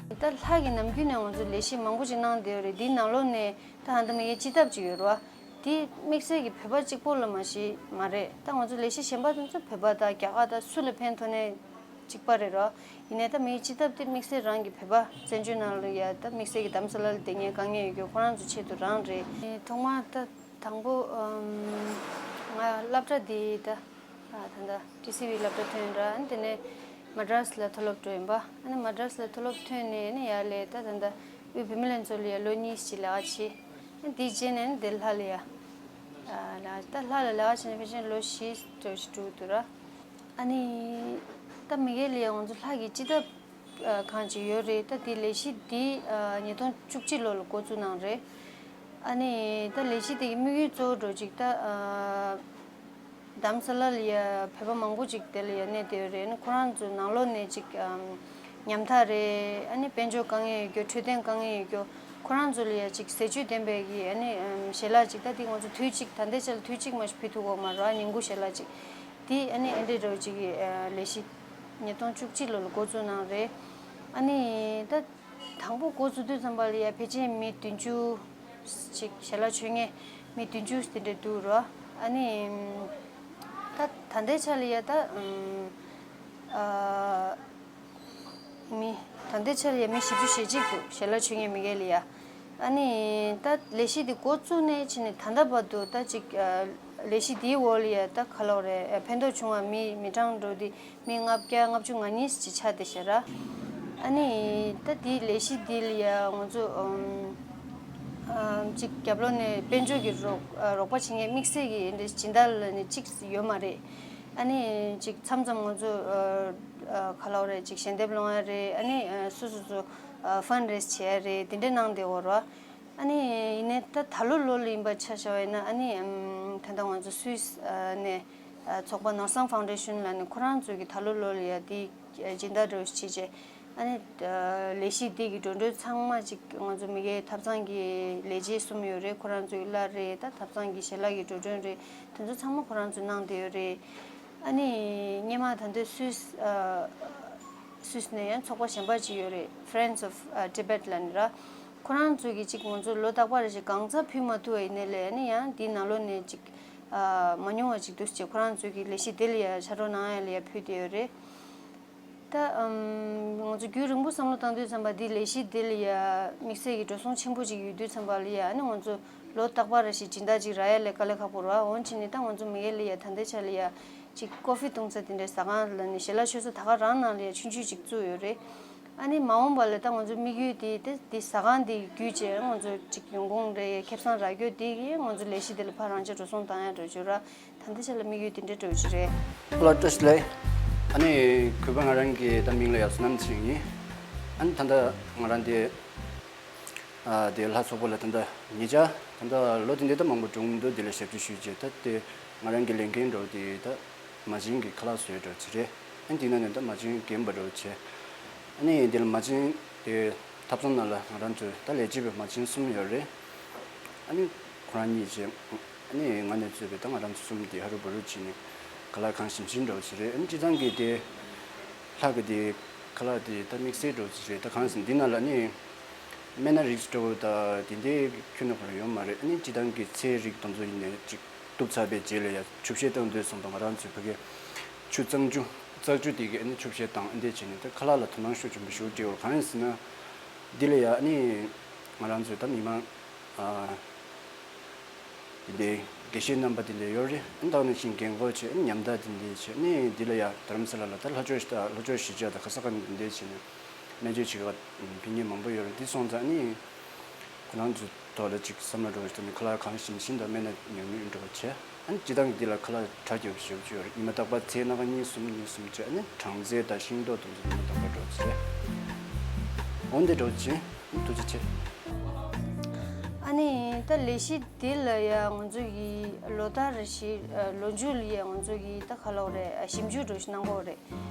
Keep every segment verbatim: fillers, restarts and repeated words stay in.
ད་ལྷ་གི་ནམ་རྒྱུན་ནས་ང་ཚོ་ལས་གཞི་མང་པོ་ཅིག་གནང་བསྡད་ཡོད་རེད། འདིའི་ནང་ལོགས་ནས་ད་ཧ་ད་མི་ཡའི་སྤྱི་ཐབ་ཅིག་ཡོད་རེད་བ། དེ་དམིགས་བསལ་གྱི་བོད་པ་གཅིག་པོ་ལ་མ་གཞི་མ་རེད། ད་ང་ཚོ་ལས་གཞི་གཞན་པ་དེ་ཚོ་བོད་པ་དང་རྒྱ་གར་དང་སུ་ལ་ཕན་ཐོགས་ནས་གཅིག་པ་རེད་རོ། ཡིན་ནའི་ད་མི་ཡི་སྤྱི་ཐབ་དེ་དམིགས་བསལ་རང་གི་བོད་པ་བཙན་བྱོལ་ནང་ལ་ཡ་ད་དམིགས་བསལ་གྱི་རྡ་རམ་ས་ལ་ལ་བསྡད་མཁན་དཀའ་ངལ་ཡོད་རྒྱུ་ཁོ་རང་ཚོ་ཆེད་དུ་རང་རེད། ཐོག་མར་ད་དང་པོ་ང་སློབ་གྲྭ་འདི་ད་ད་ད་ཊི་སི་ཝི་སློབ་གྲྭ་ཐོན་ར། ཨ་ནི་དེ་ནས་མ་ཌ་རཱས་ལ་མཐོ་སློབ་འགྲོ་ཡིན་པ། ཨ་ནི་མ་ཌ་རཱས་ལ་མཐོ་སློབ་ཐོན་ནས་ཨ་ནི་ཡར་ལས་ད་ད་ད་དབུས་བུད་མེད་ལྷན་ཚོགས་ལ་ཡ་ལོ་གཉིས་ཅིག་ལས་ཀ་བྱས། ཨ་ནི་དེའི་རྗེས་ནས་ཨ་ནི་དེ་ལྷ་ལ་ཡ་ལས་ཀ་ད་ལྷ་ལ་ལས་ཀ་བྱས་ནས་ཕལ་ཆེར་ལོ་བཞི་ཙམ་ཞིག་འགྲོ་འདུག་ར། ཨ་ནི་ད་མི་སྒེར་ལ་ཡང་ང་ཚོ་ལྷ་གི་སྤྱི་ཐབ་ཁང་ཅིག་ཡོད་རེད། ད་དེ་ལས་གཞི་འདི་ཉིས་སྟོང་བཅུ་གཅིག་ལོ་ལ་འགོ་བཙུགས་གནང་རེད། ཨ་ནི་ད་ལས་གཞི་དེ་གི་དམིགས་ཡུལ་གཙོ་བོ་འདྲ་ཅིག་ད་རྡ་རམ་ས་ལ་ལ་ཡ་བོད་པ་མང་པོ་ཅིག་དེ་ལ་ཡ་གནས་བསྡད་ཡོད་རེད། ཨ་ནི་ཁོ་རང་ཚོ་ནང་ལོགས་ནས་ཅིག་ཉམ་ཐག་རེད། ཨ་ནི་དཔལ་འབྱོར་དཀའ་ངལ་ཡོད་རྒྱུ། འཕྲོད་བསྟེན་དཀའ་ངལ་ཡོད་རྒྱུ། ཁོ་རང་ཚོ་ལ་ཡ་ཅིག་ཟས་བཅུད་ལྡན་པའི་གི་ཨ་ནི་ཞལ་ལག་ཅིག་ད་དེ་ང་ཚོ་དུས་གཅིག་ད་ལྟའི་ཆར་ལ་དུས་གཅིག་མ་ཞིག་ཕུལ་ཐུབ་ཀྱི་ཡོད་མ་རེད། ཉིན་གུང་ཞལ་ལག་ཅིག་དེ་ཨ་ནི་ཨེ་འདྲའི་འདྲ་བོ་ཅིག་གི་ལས་གཞི་ཉིས་སྟོང་བཅུ་གཅིག་ལོ་ལ་འགོ་བཙུགས་གནང་རེད། ཨ་ནི་ད་དང་པོ་འགོ་བཙུགས་དུས་ཙམ་པ་ལ་ཡ་ཕལ་ཆེར་མི་བདུན་ཅུ་ཅིག་ཞལ་ལག་མཆོད་མཁན་མི་བདུན་ཅུ་དེ་འདྲ་འདུག་རོ། ཨ་ནི་ད་ད་ལྟའི་ཆ་ལ་ཡ་ད་ཨ། མི་ད་ལྟའི་ཆར་ཡ་མི་བཞི་བཅུ་ཞེ་གཅིག་འདུག་ཞལ་ལག་མཆོད་མཁན་མི་སྒེར་ལ་ཡ། ཨ་ནི་ད་ལས་གཞི་འདི་འགོ་བཙུགས་ནས་ཕྱིན་ནས་ད་ལྟ་བར་དུ་ད་ཅིག་ལས་གཞི་འདིའི་འོག་ལ་ཡ་ད་ག་ལབ་རེད། ཕན་ཐོགས་བྱུང་བ་མི་མི་གྲངས་འགྲོ་དེ་མི་ལྔ་བརྒྱ་ལྔ་བཅུ་ང་གཉིས་ཅིག་ཆགས་བསྡད་ཤག་ར། ཨ་ནི་ད་འདི་ལས་གཞི་འདི་ལ་ཡ་ང་ཚོ་ཅིག་རྒྱབ་ལོགས་ནས་དཔལ་འབྱོར་གྱི་རོགས་རོགས་པ་བྱེད་མཁན་དམིགས་བསལ་གྱི་འདི་སྦྱིན་བདག་ལ་ནི་གཅིག་ཡོད་མ་རེད། ཨ་ནི་ཅིག་མཚམས་མཚམས་ང་ཚོ་ག་ལབ་རེད། ཅིག་ཞལ་འདེབས་སློང་ཡ་རེད། ཨ་ནི་སོ་སོ་སོ་ཕན་རེས་བྱེད་ཡ་རེད། དེ་འདྲ་གནང་བསྡད་ཡོད་རེད་བ། ཨ་ནི་ཡིན་ནའི་ད་ད་ལོ་ལོ་ལ་ཡིན་པ་ཆ་བཞག་པ་ཡིན་ན་ཨ་ནི་ད་ལྟ་ང་ཚོ་སུད་སི་ནས་ཚོགས་པ་ནོར་བཟང་ཕའུན་ཌེ་ཤན་ལ་ནི་ཁོ་རང་ཚོ་གི་ད་ལོ་ལོ་ལ་ཡ་དེ་སྦྱིན་བདག་འདྲ་བོ་ཞིག་བྱས་རྗེས་ཨ་ནི་ལས་གཞི་དེ་གི་འགྲོ་གྲོན་ཚང་མ་ཅིག་ང་ཚོ་མི་སྒེར་ཐབ་ཚང་གི་ལས་བྱེད་གསུམ་ཡོད་རེད། ཁོ་རང་ཚོའི་གླ་རེད། ད་ཐབ་ཚང་གི་ཞལ་ལག་གི་འགྲོ་གྲོན་རེད། དེ་ཚོ་ཚང་མ་ཁོ་རང་ཚོས་གནང་བསྡད་ཡོད་རེད། ཨ་ནི་སྔོན་མ་ད་ལྟ་སུད་སི་ཨ་སུད་སི་ནས་ཡང་ཚོགས་པ་གཞན་པ་ཅིག་ཡོད་རེད། Friends of Tibet ལབ་ནི་ར། ཁོ་རང་ཚོ་གིས་ཅིག་ང་ཚོ་ལོ་རྟག་པར་རེ་བཞིན་གང་ཚ་ཕུལ་མ་ཐུབ་པ་ཡིན་ནའི་ལས་ཨ་ནི་ཡང་འདིའི་ནང་ལོགས་ནས་ཅིག་ཨ་མ་ཉུང་བ་ཅིག་འདུག་ཅེས་ཁོ་རང་ཚོ་གིས་ལས་གཞི་དེ་ལ་ཡ་ཕྱག་རོགས་གནང་ཡ་ལ་ཡ་ཕུལ་བསྡད་ཡོད་རེད། ད་ཨམ་ང་ཚོ་རྒྱུན་རིང་པོ་བསམ་བློ་བཏང་དུས་ཙམ་པ་འདི་ལས་གཞི་འདི་ལ་ཡ་དམིགས་བསལ་གྱི་འགྲོ་སོང་ཆེན་པོ་ཅིག་ཡོད་དུས་ཙམ་པ་ལ་ཡ་ཨ་ནི་ང་ཚོ་ལོ་རྟག་པར་རེ་བཞིན་སྦྱིན་བདག་ཅིག་རག་ཡ་ལས་དཀའ་ལས་ཁག་པོ་རེད་བ། འོན་ཅིག་ནི་ད་ང་ཚོ་མི་སྒེར་ལ་ཡ་ད་ལྟའི་ཆ་ལ་ཡ་ཅིག་ཀོ་ཧྥི་བཏུང་ས་དེ་འདྲའི་ཟ་ཁང་ལ་ནི་ཞལ་ལག་མཆོད་ས་ད་ག་རང་ནང་ལ་ཡ་ཆུང་ཆུང་ཅིག་བཙུགས་ཡོད་རེད། ཨ་ནི་མ་འོངས་པ་ལ་ད་ང་ཚོ་དམིགས་ཡུལ་དེ་དེ་དེ་ཟ་ཁང་དེ་བརྒྱུད་བྱས་ང་ཚོ་ཅིག་ཡོང་ཁུངས་རེ་ཁེ་བཟང་རག་རྒྱུ་དེ་གིས་ང་ཚོ་ལས་གཞི་དེ་ལ་ཕར་རང་ཆས་འགྲོ་སོང་བཏང་ཡ་འགྲོ་རྒྱུ་ར། ད་ལྟའི་ཆ་ལ་དམིགས་ཡུལ་དེ་འདྲའི་འགྲོ་རྒྱུ་རེད། བཀྲ་ཤིས་བདེ་ལེགས། ཨ་ནི་གུས་པ་ང་རང་གི་ད་མིང་ལ་ཡ་བསོད་ནམས་ཚེ་རིང་ཡིན། ཨ་ནི་ད་ལྟ་ང་རང་དེ་ཨ་དེ་ལྷ་ཚོགས་པ་ལ་ད་ལྟ་ཉེ་ཆར་ད་ལྟ་ལོ་དེ་འདྲའི་ད་མང་པོ་འགྲོ་མི་འདུག་དེ་ལ་ཞབས་ཕྱི་ཞུས་བྱས། ད་དེ་ང་རང་གི་ལས་འགན་འདྲ་བོ་དེ་ད་མ་བྱན་གྱི་ཁ་ལག་བཟོས་འདྲ་བོ་ཅིག་རེད། ཨ་ནི་དེ་ནང་ནས་ད་མ་བྱན་རྒན་པ་འདྲ་བོ་བྱས། ཨ་ནི་དེ་ལ་མ་བྱན་དེ་ཐབ་ཚང་ནང་ལ་ང་རང་ཚོའི་ད་ལས་བྱེད་པའི་མ་བྱན་གསུམ་ཡོད་རེད། ཨ་ནི་ཁོ་རང་གཉིས་བྱས། ཨ་ནི་ང་ནས་གཙོས་པའི་ད་ང་རང་ཚོ་གསུམ་དེ་ཧ་རུ་བ་རུ་བྱས་ནས་ཁ་ལག་གང་ཞིམ་ཞིམ་འདྲ་བོ་ཅིག་རེད། ཨ་ནི་སྤྱིར་བཏང་གི་དེ་ལྷ་གི་དེ་ཁ་ལག་དེ་ད་དམིགས་བསལ་འདྲ་བོ་ཅིག་རེད། ད་གང་ཟེར་ན་འདི་ནང་ལ་ཨ་ནི་སྨན་སྣ་རིགས་འདྲ་བོ་ད་དེ་འདྲའི་ཁྱོན་ནས་ཁོ་རང་ཡོད་མ་རེད། ཨ་ནི་སྤྱིར་བཏང་གི་ཚལ་རིགས་དེ་ཚོ་ཡིན་ནའི་ཅིག་གཏུབ་ཚར་བའི་རྗེས་ལ་ཡ་ཆུ་བཤལ་བཏང་དུས་ཙམ་པ་ང་རང་ཚོའི་ཕ་གི་ཆུ་གཙང་ཆུ་བཙག་ཆུ་དེ་གི་ཨ་ནི་ཆུ་བཤལ་བཏང་། ཨ་འདྲས་བྱས་ནས་ད་ཁ་ལག་ལ་དོ་སྣང་ཤུགས་ཆེན་པོ་ཞེ་པོ་སྤྲད་ཡོད། གང་ཡིན་ཟེར་ན་འདི་ལ་ཡ་ཨ་ནི་ང་རང་ཚོའི་ད་མི་མང་ཨ་དེ་འདྲའི་དགེ་བཤེས་རྣམ་པ་དེ་འདྲ་ཡོད་རེད། ཨ་ནི་ད་ག་ནང་བཞིན་རྒན་གོག་བྱས། ཨ་ནི་ཉམ་ཐག་དེ་འདྲས་བྱས། ཨ་ནི་འདི་ལ་ཡ་རྡ་རམ་ས་ལ་ལ་ད་ལྷོ་ཕྱོགས་ད་ལྷོ་ཕྱོགས་གཞིས་ཆགས་དང་ག་ས་ག་ནས་དེ་འདྲས་བྱས་ནས་སྨན་བཅོས་བྱེད་མཁན་ཕ་གི་མང་པོ་ཡོད་རེད། དེ་སོང་ཙང་ཨ་ནི་ཁོ་རང་ཚོའི་ཐོག་ལ་ཅིག་བསམ་བློ་འདྲ་བོ་ཞིག་བཏང་ནས་ཁ་ལག་གང་ཞིམ་ཞིམ་དང་སྨན་སྣ་ཉུང་ཉུང་འདྲ་བོ་བྱས། ཨ་ནི་སྤྱིར་བཏང་གི་འདི་ལ་ཁ་ལག་དྲ་རྒྱ་ཞེ་པོ་ཅིག་ཡོད་རེད། ཉི་མ་རྟག་པར་ཚལ་སྣ་ཁ་གཉིས་གསུམ་གཉིས་གསུམ་བྱས། ཨ་ནི་སྦྲང་རྩི་དང་ཤིང་ཏོག་དེ་ཚོ་ཉི་མ་རྟག་པར་འདྲ་བོ་ཅིག་རེད། འོ་འདི་འདྲ་བོ་ཅིག་ཐུགས་རྗེ་ཆེ། ཨ་ནི་ད་ལས་གཞི་འདི་ལ་ཡ་ང་ཚོ་གི་ལོ་ལྟར་རེ་བཞིན་ལོ་མཇུག་ལ་ཡ་ང་ཚོ་གི་ད་ག་ལབ་རེད། ཞིབ་འཇུག་འདྲ་བོ་ཞིག་གནང་གི་ཡོད་རེད།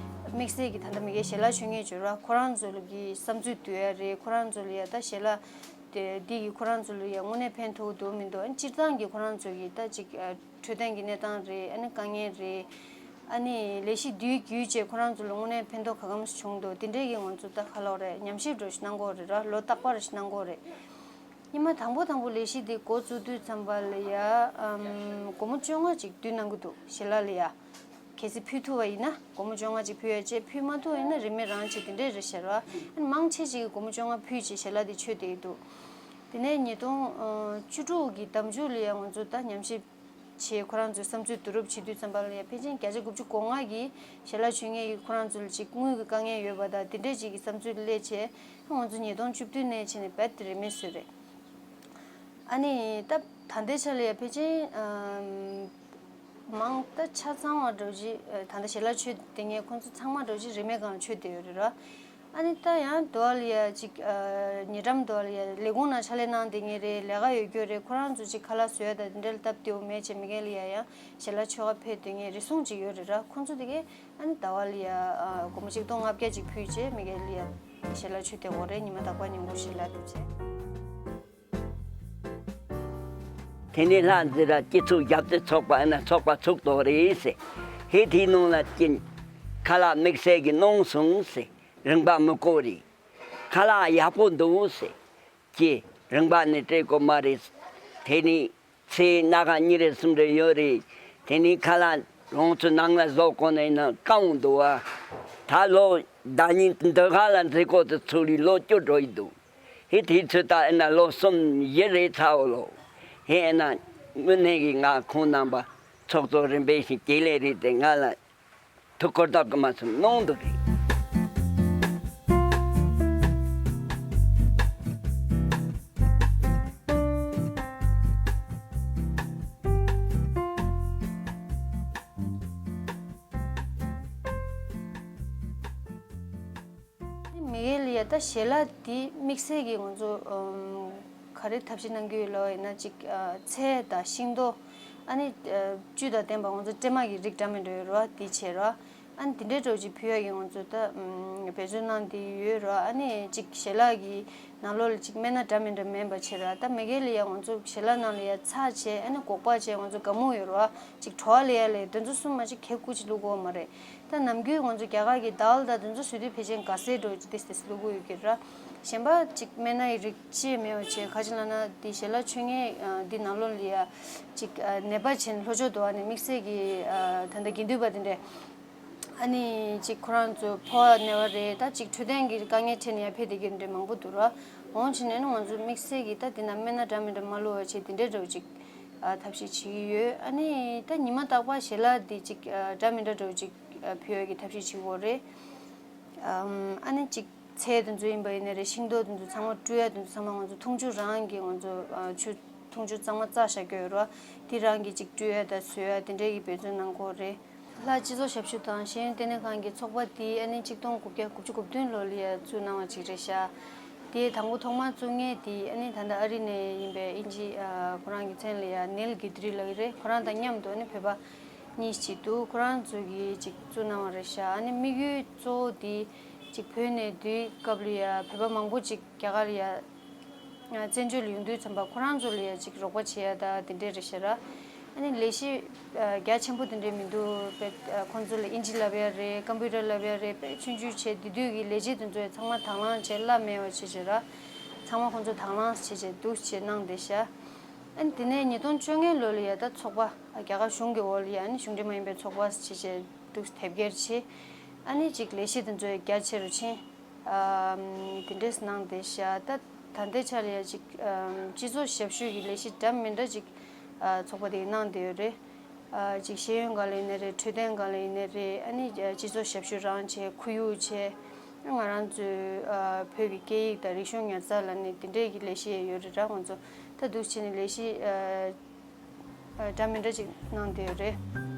དམིགས་བསལ་གྱི་ད་ལྟ་མི་སྒེར་ཞལ་ལག་མཆོད་མཁན་ཅིག་ཡོད་རེད་བ། ཁོ་རང་ཚོ་ལ་གི་བསམ་ཚུལ་བསྡུ་ཡ་རེད། ཁོ་རང་ཚོ་ལ་ཡ་ད་ཞལ་ལག་དེ་འདི་གིས་ཁོ་རང་ཚོ་ལ་ཡ་དངོས་གནས་ཕན་ཐོགས་འདུག་མི་འདུག་ཨ་ནི་སྤྱིར་བཏང་གི་ཁོ་རང་ཚོ་གི་ད་ཅིག་འཕྲོད་བསྟེན་གྱི་གནས་སྟངས་རེད། ཨ་ནི་དཀའ་ངལ་རེད། ཨ་ནི་ལས་གཞི་འདི་བརྒྱུད་བྱས་ཁོ་རང་ཚོ་ལ་དངོས་གནས་ཕན་ཐོགས་ག་གམ་བྱུང་འདུག་དེ་འདྲས་ཀྱི་ང་ཚོ་ད་ག་ལོག་རེད། ཉམས་ཞིབ་འདྲ་ཞིག་གནང་གི་ཡོད་རེད་ར། ལོ་རྟག་པར་ཞིག་གནང་གི་ཡོད་རེད། ཉི་མ་དང་པོ་དང་པོ་ལས་གཞི་འདི་འགོ་བཙུགས་དུས་ཙམ་པ་ལ་ཡ་ཨམ་སྒོར་མོ་བཅོ་ལྔ་ཅིག་བསྡུ་གནང་གི་འདུག་ཞལ་ལག་ལ་ཡ། གལ་སྲིད་ཕུལ་ཐུབ་པ་ཡིན་ན་སྒོར་མོ་བཅོ་ལྔ་ཅིག་ཕུལ་ཡ་བྱས། ཕུལ་མ་ཐུབ་པ་ཡིན་ན་རིན་མེད་རང་བྱེད། དེ་འདྲས་རེད་ཤག་ར། ཨ་ནི་མང་ཆེ་ཅིག་གིས་སྒོར་མོ་བཅོ་ལྔ་ཕུལ་བྱས་ཞལ་ལག་འདི་མཆོད་བསྡད་ཀྱི་འདུག་དེ་ནས་ཉིས་སྟོང་བཅུ་དྲུག་གི་ཟླ་མཇུག་ལ་ཡ་ང་ཚོ་ད་ཉམས་ཞིབ་བྱས། ཁོ་རང་ཚོའི་བསམ་ཚུལ་བསྡུ་རུབ་བྱེད་དུས་ཙམ་པ་ལ་ཡ་ཕལ་ཆེར་བརྒྱ་ཆ་དགུ་བཅུ་གོ་ལྔ་གིས་ཞལ་ལག་མཆོད་མཁན་གྱི་ཁོ་རང་ཚོ་ལ་ཅིག་དངུལ་གྱི་དཀའ་ངལ་ཡོད་པ་དང་དེ་འདྲས་ཅིག་གི་བསམ་ཚུལ་སླེབས་བྱས། ང་ཚོ་ཉིས་སྟོང་བཅུ་བདུན་ནས་བྱས་ནས་རྦད་དེ་རིན་མེད་བཟོས་རེད། ཨ་ནི་ད་ད་ལྟའི་ཆ་ལ་ཡ་ཕལ་ཆེར་ཨམ་མང་ད་ཆ་ཚང་བ་འདྲ་བོ་ཅིག་ཨ་ད་ལྟ་ཞལ་ལག་མཆོད་བསྡད་མཁན་ཁོང་ཚོ་ཚང་མ་འདྲ་བོ་ཅིག་རིན་མེད་སྒང་མཆོད་བསྡད་ཡོད་རེད་ར། ཨ་ནི་ད་ཡང་དུ་བ་ལ་ཡ་ཅིག་ཨ་ཉེ་འགྲམ་དུ་བ་ལ་ཡ་ལས་ཁུངས་ནང་ཕྱག་ལས་གནང་བསྡད་མཁན་རེད། ལས་ཀ་ཡོད་རྒྱུ་རེད། ཁོ་རང་ཚོ་ཅིག་ཁ་ལག་བཟོ་ཡ་དང་དེ་འདྲ་ལ་སྟབས་བདེ་བོ་མེད་བྱས་མི་སྒེར་ལ་ཡ་ཡང་ཞལ་ལག་མཆོད་ག་ཕེབས་སྡོད་མཁན་རེ་ཟུང་ཅིག་ཡོད་རེད་ར། ཁོང་ཚོ་དེ་གས་ཨ་ནི་ཟླ་བ་ལ་ཡ་ཨ་སྒོར་མོ་ཆིག་སྟོང་ལྔ་བརྒྱ་ཅིག་ཕུལ་བྱས་མི་སྒེར་ལ་ཡ་ཞལ་ལག་མཆོད་བསྡད་ཡོད་རེད། ཉི་མ་རྟག་པར་ཉིན་གུང་ཞལ་ལག་འདེབས་བྱས། དེ་ནས་ལྷ་འཛི་ར་སྤྱི་ཚོགས་ཞབས་ཏོག་ཚོགས་པ་ཨ་ན་ཚོགས་པ་ཚུགས་དོ་རེད་ཟེར། ཧེ་དེའི་ནང་ལ་ཅིན་ཁ་ལག་དམིགས་བསལ་གྱི་གནང་སོང་ཟེར། རིན་པ་མི་དགོས་རེད། ཁ་ལག་ཡག་པོ་འདུག་ཟེར། ཀྱེ། རིན་པ་ནི་སྤྲད་དགོས་མ་རེད། དེ་ནི་ཚེ་སྣ་ཁ་གཉིས་རེ་གསུམ་རེ་ཡོད་རེད། དེ་ནི་ཁ་ལག་ལོངས་སུ་ནང་ལ་བཟོ་དགོས་ནས་ན་དཀའ་འདུག་བ། ད་ལོ་ཟླ་ཉིན་འདི་ག་ལ་འཛེག་གོ་དུ་ཚུར་རེ་ལོ་བཅུ་འགྲོ་ཡི་འདུག་ཧི་དེའི་ཚོད་ལྟ་ཨེ་ན་ལོ་གསུམ་བཞི་རེ་ཚར་བ་ལོ། ཧི་ཨེ་ན་དངོས་གནས་ཀྱི་ང་ཁོང་རྣམ་པ་ཚོགས་གཙོ་རིམ་པས་ཤིག་དགེ་ལས་རེད་དེ་ང་ལ་ཐུགས་ཁུར་དག་གི་མ་སོང་གནང་འདུག་རེད། མི་ཡལ་ཡ་ད་ཞལ་ལག་འདི་དམིགས་བསལ་གྱི་ང་ཚོ་ཨམ་ག་རེ་ཐབས་ཤེས་གནང་གི་ཡོད་ལབ་ཡིན་ན་ཅིག་ཨ་ཚལ་དང་ཤིང་ཏོག་ཨ་ནི་ཨ་བཅུད་དང་ལྡན་པ་ང་ཚོ་སྲན་མ་གི་རིགས་འདྲ་མི་འདྲ་ཡོད་རེད་བ། འདི་བྱས་རེད་བ། ཨ་ནི་འདི་འདྲའི་འདྲ་བོ་ཅིག་ཕུལ་ཡ་གི་ང་ཚོ་ད་ཨམ་འབད་བརྩོན་གནང་བསྡད་ཡོད་རེད་བ། ཨ་ནི་ཅིག་ཞལ་ལག་གི་ནང་ལོགས་ལ་ཅིག་སྨན་སྣ་འདྲ་མི་འདྲ་མེད་པ་བྱས་རེད་བ། ད་མི་ཡལ་ཡ་ང་ཚོ་ཞལ་ལག་ནང་ལ་ཡ་ཚྭ་བྱས་ཨ་ནི་སྒོག་པ་བྱས་ང་ཚོ་སྒ་སྨུག་ཡོད་རེད་བ། ཅིག་བྲོ་བ་ལེན་ཡ་ལས་དེ་ཚོ་གསུམ་མ་ཅིག་གས་ཁུ་ཅིག་བླུག་གི་ཡོད་མ་རེད། ད་ནམ་རྒྱུན་ང་ཚོ་རྒྱ་གར་གྱི་དཱལ་དང་དེ་ཚོ་བཟོས་དུས་ཕལ་ཆེར་ག་སེ་འདྲ་བོ་ཅིག་ཏིས་ཏིས་བླུག་གི་ཡོད་ཀྱི་ར། གཞན་པ་ཅིག་སྨན་སྣའི་རིགས་ཅི་ཡང་མེད་པ་བྱས། ག་ཅི་ལབ་ན་འདི་ཞལ་ལག་མཆོད་མཁན་ཨ་འདི་ནང་ལོགས་ལ་ཡ་ཅིག་ཨ་ནད་པ་བྱས་ནས་ལྷོ་ཕྱོགས་དུ་བ་ནས་དམིགས་བསལ་གྱི་ཨ་ད་ལྟ་དགེ་འདུན་པ་དེ་འདྲས་ཨ་ནི་ཅིག་ཁོ་རང་ཚོ་ཕོ་བ་ན་བ་རེད། ད་ཅིག་འཕྲོད་བསྟེན་གྱི་དཀའ་ངལ་འཕྲད་ནས་ཡར་ཕེབས་བསྡད་མཁན་དེ་འདྲས་མང་པོ་འདུག་ར། འོང་བྱས་ནས་ཨ་ནི་ང་ཚོ་དམིགས་བསལ་གྱི་ད་འདི་ན་སྨན་སྣ་འདྲ་མི་འདྲ་མ་བླུགས་པ་བྱས་དེ་འདྲས་འདྲ་བོ་ཅིག་ཨ་ཐབས་ཤེས་བྱེད་ཀྱི་ཡོད། ཨ་ནི་ད་ཉི་མ་རྟག་པར་ཞལ་ལག་འདི་ཅིག་ཨ་འདྲ་མི་འདྲ་འདྲ་བོ་ཅིག་ཨ་ཕུལ་ཡ་གི་ཐབས་ཤེས་བྱེད་ཀྱི་ཡོད་རེད། ཨམ་ཨ་ནི་ཅིག་ཚལ་དེ་ཚོ་ཡིན་པ་ཡིན་ནའི་རེད། ཤིང་ཏོག་དེ་ཚོ་ཚང་མ་བཀྲུ་ཡ་དེ་ཚོ་ཚང་མ་ང་ཚོ་འཐུང་ཆུ་རང་གི་ང་ཚོ་ཨ་ཆུ་འཐུང་ཆུ་གཙང་མ་བཙགས་བཞག་གི་ཡོད་རེད་བ། དེ་རང་གི་ཅིག་བཀྲུ་ཡ་དང་བཟོ་ཡ་དེ་འདྲས་ཀྱི་འབད་བརྩོན་གནང་གི་ཡོད་རེད། ལྷ་སྤྱི་ཚོགས་ཞབས་ཞུ་དང་ཤེས་ཡོན་ལྟེ་གནས་ཁང་གི་ཚོགས་པ་དེ་ཨ་ནི་ཆིག་སྟོང་དགུ་བརྒྱ་དགུ་བཅུ་གོ་བདུན་ལོ་ལ་ཡ་བཙུགས་གནང་བ་ཅིག་རེད་ཤག་དེ་དང་པོ་ཐོག་མར་བཙུགས་མཁན་དེ་ཨ་ནི་ད་ལྟ་ཨ་རི་ནས་ཡིན་པའི་དབྱིན་ཇི་ཨ་ཁོ་རང་གི་མཚན་ལ་ཡ་ནིལ་གྷི་ཏྲི་ལབ་ཀྱི་རེད། ཁོ་རང་དང་མཉམ་དུ་ཨ་ནི་བོད་པ་གཉིས་ཅིག་འདུག་ཁོ་རང་ཚོ་གིས་ཅིག་བཙུགས་གནང་བ་རེད་ཤག་ཨ་ནི་དམིགས་ཡུལ་གཙོ་བོ་དེ་ཅིག་བོད་ནས་དུས་སྐབས་ལ་ཡ་བོད་པ་མང་པོ་ཅིག་རྒྱ་གར་ལ་ཡ་བཙན་བྱོལ་ལ་ཡོང་དུས་ཙམ་པ་ཁོ་རང་ཚོ་ལ་ཡ་ཅིག་རོགས་པ་བྱེད་ཡ་ད་དེ་འདྲས་རེད་ཤག་ར། ཨ་ནི་ལས་གཞི་རྒྱ་ཆེན་པོ་དེ་འདྲས་མི་འདུག་དཔེ་ཁོང་ཚོ་ལ་དབྱིན་ཇི་བསླབ་ཡ་རེད། ཀམ་པུ་ཊར་བསླབ་ཡ་རེད། དཔེ་ཆུང་ཆུང་བྱས་དེ་དུས་ཀྱི་ལས་བྱེད་དེ་ཚོ་ཚང་མ་དང་བླངས་བྱས་གླ་མེད་པ་བྱས་བྱས་ར། ཚང་མ་ཁོང་ཚོ་དང་བླངས་བྱས་བྱས་འདུག་བྱས་གནང་བསྡད་ཤག་ཨ་ནི་དེ་ནས་ཉིས་སྟོང་བཅོ་ལྔ་ལོ་ལ་ཡ་ད་ཚོགས་པ་རྒྱ་གར་གཞུང་གི་འོག་ལ་ཡ་ཨ་ནི་གཞུང་འབྲེལ་མ་ཡིན་པའི་ཚོགས་པ་བྱས་བྱས་འདུག་དེབ་སྐྱེལ་བྱས། ཨ་ནི་ཅིག་ལས་གཞི་དེ་ཚོ་རྒྱ་ཆེ་རུ་ཕྱིན། ཨམ་དེ་འདྲས་གནང་བསྡད་ཤག་ད་ད་ལྟའི་ཆ་ལ་ཡ་ཅིག་ཨམ་སྤྱི་ཚོགས་ཞབས་ཞུ་གི་ལས་གཞི་འདྲ་མི་འདྲ་ཅིག་ཨ་ཚོགས་པ་དེ་གིས་གནང་བསྡད་ཡོད་རེད། ཨ་ཅིག་ཤེས་ཡོན་སྒང་ལ་ཡིན་ནའི་རེད། འཕྲོད་བསྟེན་སྒང་ལ་ཡིན་ནའི་རེད། ཨ་ནི་ཨ་སྤྱི་ཚོགས་ཞབས་ཞུ་རང་བྱས། ཁོར་ཡུག་བྱས། ང་རང་ཚོའི་ཨ་བོད་ཀྱི་སྐད་ཡིག་དང་རིག་གཞུང་ཉར་ཚགས་ལ་ནི་དེ་འདྲས་ཀྱི་ལས་གཞི་ཡོད་རེད་ར། ང་ཚོ་ད་འདུག་བྱས་ནས་ལས་གཞི་ཨ་ཨ་འདྲ་མི་འདྲ་ཅིག་གནང་བསྡད་ཡོད་རེད།